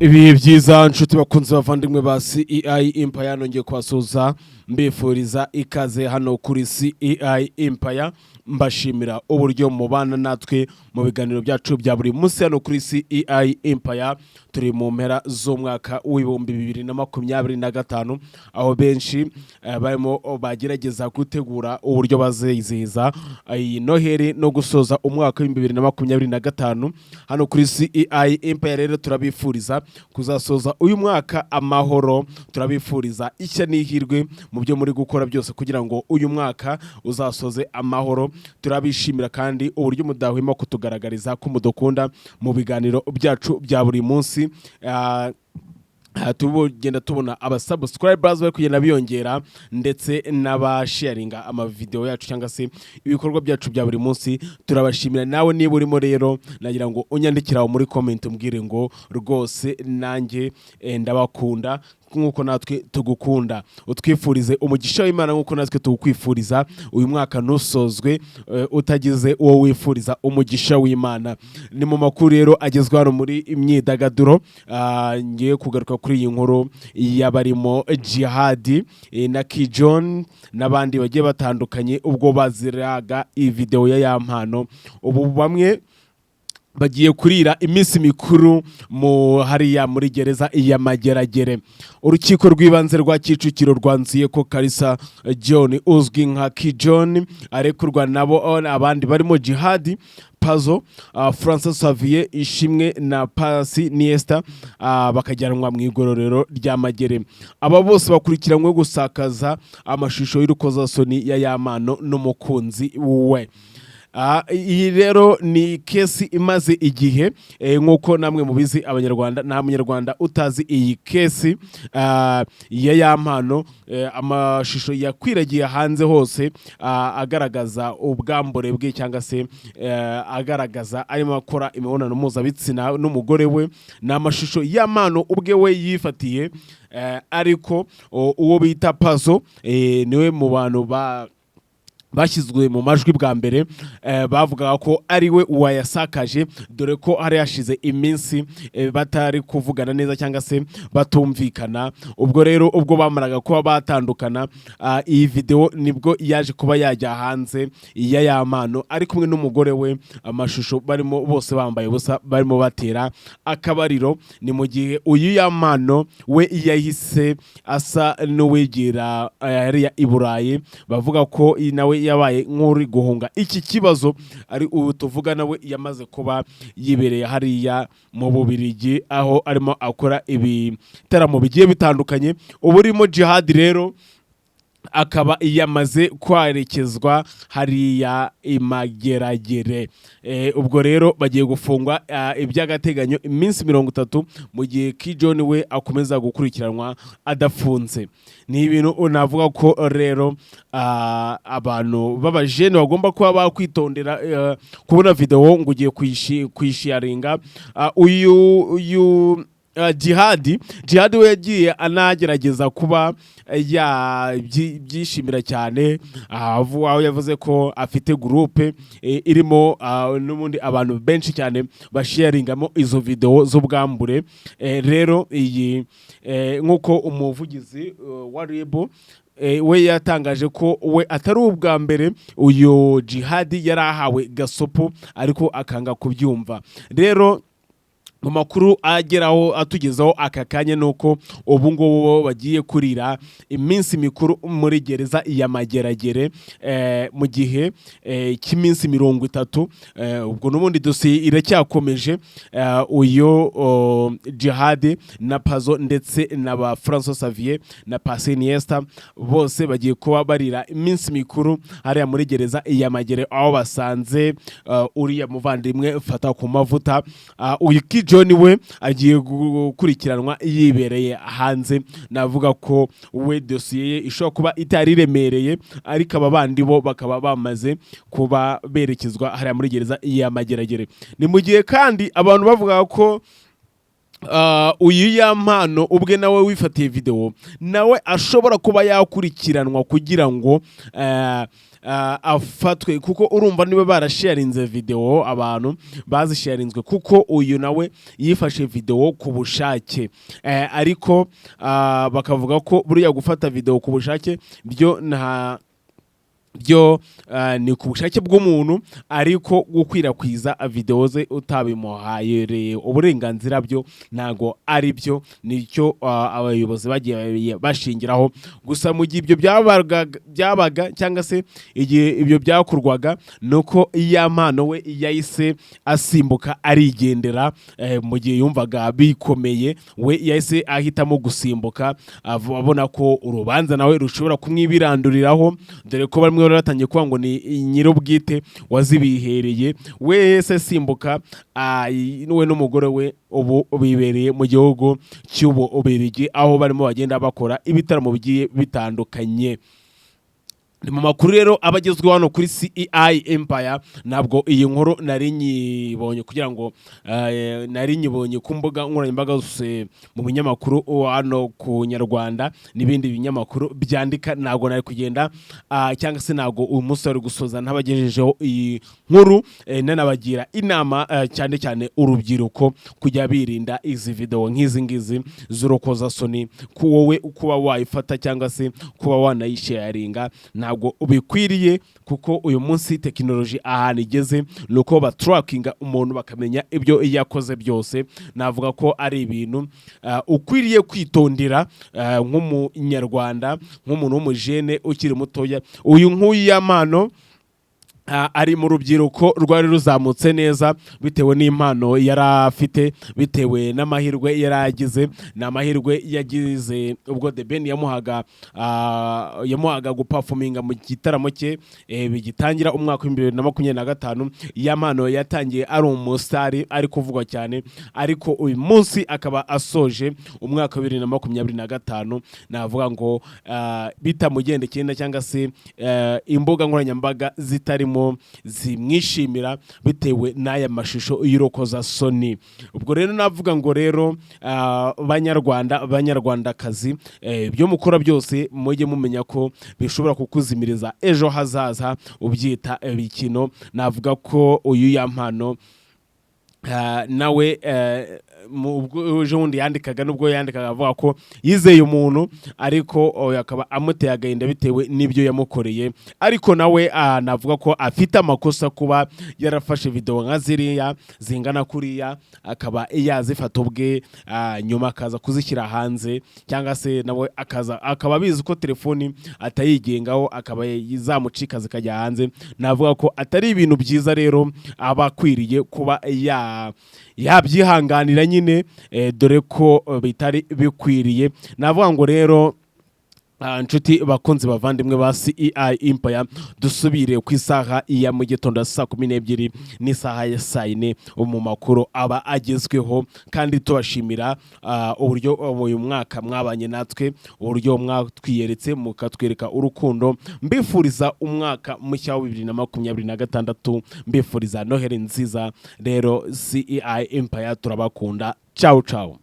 Ibihe byiza, nshuti bakunze, bavandimwe ba CEI Empire. Nongeye kubasuhuza, mbifuriza ikaze hano kuri CEI Empire, mbashimira uburyo mubana natwe mu biganiro byacu bya buri munsi hano kuri CEI Empire. Turi mu mpera z'umwaka w'2025, aho benshi barimo bagerageza gutegura uburyo bazizihiza iyi Noheli no gusoza umwaka w'2025. Hano kuri CEI Empire rero turabifuriza kuzasoza uyu mwaka amahoro, turabifuriza ishya n'ihirwe mu byo muri gukora byose kugira ngo uyu mwaka uzasoze amahoro. Turabishimira kandi uburyo mudahwema kutugaragariza ko mudukunda mu biganiro byacu bya buri munsi. Tugenda tubona abasubscribers bari kugenda biyongera, ndetse n'abasharinga amavideo yacu cyangwa se ibikorwa byacu bya buri munsi. Turabashimira. Nawe niba urimo rero, nagira ngo unyandikire aho muri comment, umbwire ngo rwose nanjye ndabakunda nk'uko natwe tugukunda, utwifurize umugisha w'Imana nk'uko natwe tuwukwifuriza. Uyu mwaka ntusozwe utagize uwo wifuriza umugisha w'Imana. Ni mu makuru rero agezweho hano muri imyidagaduro. Ngiye kugaruka kuri iyi nkuru y'abarimo Jihadi na Kijon n'abandi bagiye batandukanye ubwo baziraga iyi video ya Yampano. Ubu bamwe bagiye kurira iminsi mikuru mu hariya muri gereza ya Mageragere. Urukiko rw'ibanze rwa Kicukiro rwanzuye ko Kalisa John uzwi nka Kijon arekurwa, nabo abandi barimo Jihadi, Pazo, Francis Xavier Ishimwe na Pasi Niesta bakajyanwa mu igororero rya Magere. Aba bose bakurikiranywe gusakaza amashusho y'urukozasoni ya Yampano n'umukunzi we. Iyi rero ni case imaze igihe, nk'uko namwe mubizi Abanyarwanda, nta Munyarwanda utazi iyi case ya Yampano. Amashusho yakwiragiye hanze hose agaragaza ubwambure bwe cyangwa se agaragaza arimo akora imibonano mpuzabitsina n'umugore we. Ni amashusho Yampano ubwe we yifatiye, ariko uwo bita Pazo niwe mu bantu ba bashyizwe mu majwi bwa mbere, bavugaga ko ari we wayasakaje, dore ko hari hashize iminsi batari kuvugana neza cyangwa se batumvikana. Ubwo rero ubwo bamaraga kuba batandukana, iyi video nibwo yaje kuba yajya hanze ya Yampano ari kumwe n'umugore we, amashusho barimo bose bambaye ubusa, barimo batera akabariro. Ni mu gihe uyu Yampano we yahise asa n'uwigira hariya i Burayi, bavuga ko nawe yabaye nk'uri guhunga iki kibazo. Ari ubu tuvuga nawe yamaze kuba yibereye hariya mu Bubirigi, aho arimo akora ibitaramo bigiye bitandukanye. Ubu urimo Jihad rero akaba yamaze kwerekezwa hariya i Mageragere. Ubwo rero bagiye gufungwa iby'agateganyo iminsi 30, mu gihe Kijon we akomeza gukurikiranwa adafunze. Ni ibintu navuga ko rero abantu b'abajene bagomba kuba bakwitondera kubona video ngo ugiye kuyisharinga. Uyu Jihadi we yagiye anagerageza kuba yabyishimira cyane, aho yavuze ko afite groupe irimo n'ubundi abantu benshi cyane basharingamo izo video z'ubwambure. Rero iyi nk'uko umuvugizi wa RIB we yatangaje ko we atari ubwa mbere uyu Jihadi yari ahawe gasopo, ariko akanga kubyumva. Rero mu makuru ageraho atugezaho aka kanya ni uko ubu ngubu bagiye kurira iminsi mikuru muri gereza ya Mageragere mu gihe cy'iminsi 30. Ubwo n'ubundi dosiye iracyakomeje. Uyu Jihad na Pazo ndetse na ba Francois Xavier na Pasi Niesta bose bagiye kuba barira iminsi mikuru hariya muri gereza ya Magere, aho basanze uriya muvandimwe Fata ku Mavuta. Uyu Kijon we agiye gukurikiranwa yibereye hanze. Navuga ko we dosiye ye ishobora kuba itari iremereye, ariko aba bandi bo bakaba bamaze kuba berekezwa hariya muri gereza ya Mageragere. Ni mu gihe kandi abantu bavuga ko Uyu Yampano ubwe nawe wifatiye video, nawe ashobora kuba yakurikiranwa kugira ngo afatwe, kuko urumva niba barasharinze video, abantu bazisharinzwe, kuko uyu nawe yifashe video ku bushake. Ariko bakavuga ko buriya gufata video ku bushake byo nta byo, ni ku bushake bw'umuntu, ariko gukwirakwiza video ze utabimuhaye uburenganzira byo ntago ari byo. Nicyo abayobozi bagiye bashingiraho. Gusa mu gihe ibyo byabaga cyangwa se igihe ibyo byakorwaga, nuko Yampano we yahise asimbuka arigendera. Mu gihe yumvaga bikomeye, we yahise ahitamo gusimbuka, abona ko urubanza nawe rushobora kumwibiranduriraho, dore ko bamwe bari batangiye kuvuga ngo ni nyir'ubwite wazibihereye. We se simbuka, we n'umugore we ubu bibereye mu gihugu cy'Ububiligi, aho barimo bagenda bakora ibitaramo bigiye bitandukanye. Ni mu makuru rero aba agezweho hano kuri CEI Empire. Ntabwo iyi nkuru nari nyibonye kugira ngo nari nyibonye ku mbuga nkoranyambaga zose, mu binyamakuru hano ku Nyarwanda n'ibindi binyamakuru byandika. Ntabwo nari kugenda, cyangwa se ntabwo uyu munsi wari gusoza ntabagejejeho iyi nkuru. Nanabagira inama, cyane cyane urubyiruko, kujya birinda izi video nk'izi ngizi z'urukozasoni. Ku wowe kuba wayifata cyangwa se kuba wanayisharinga ntabwo bikwiriye, kuko uyu munsi tekinoloji ahantu igeze ni uko batrackinga umuntu bakamenya ibyo yakoze byose. Navuga ko ari ibintu ukwiriye kwitondera, nk'umunyarwanda, nk'umuntu w'umujene ukiri mutoya. Uyu nk'uyu Yampano ari mu rubyiruko rwari ruzamutse neza bitewe n'impano yari afite, bitewe n'amahirwe yari agize. Ni amahirwe yagize ubwo The Ben yamuhaga guperforminga mu gitaramo cye bigitangira umwaka wa 2025. Yampano yatangiye ari umusitari, ari kuvugwa cyane, ariko uyu munsi akaba asoje umwaka wa 2025, navuga ngo bitamugendekeye neza, cyangwa se imbuga nkoranyambaga zitarimo zimwishimira bitewe n'aya mashusho y'urukozasoni. Ubwo rero navuga ngo rero, banyarwanda, banyarwandakazi, ibyo mukora byose mujye mumenya ko bishobora kukuzimiriza ejo hazaza ubyita imikino. Navuga ko uyu Yampano nawe ubwo ejo bundi yandikaga, nubwo yandikaga avuga ko yizeye umuntu, ariko akaba amuteye agahinda bitewe n'ibyo yamukoreye. Ariko nawe navuga ko afite amakosa kuba yarafashe video nka ziriya zingana kuriya, akaba yazifata ubwe, nyuma akaza kuzishyira hanze, cyangwa se nawe akaza akaba abizi ko telefoni atayigengaho, akaba zamucika zikajya hanze. Navuga ko atari ibintu byiza. Rero aba akwiriye kuba yabyihanganira nyine, dore ko bitari bikwiriye. Navuga ngo rero, nshuti bakunzi, bavandimwe ba CEI Empire, dusubire ku isaha ya mu gitondo saa 12 n'isaha ya saa 4 mu makuru aba agezweho. Kandi tubashimira uburyo uyu mwaka mwabanye natwe, uburyo mwatwiyeretse mukatwereka urukundo. Mbifuriza umwaka mushya wa 2026, mbifuriza Noheli nziza. Rero CEI Empire turabakunda. Ciao ciao.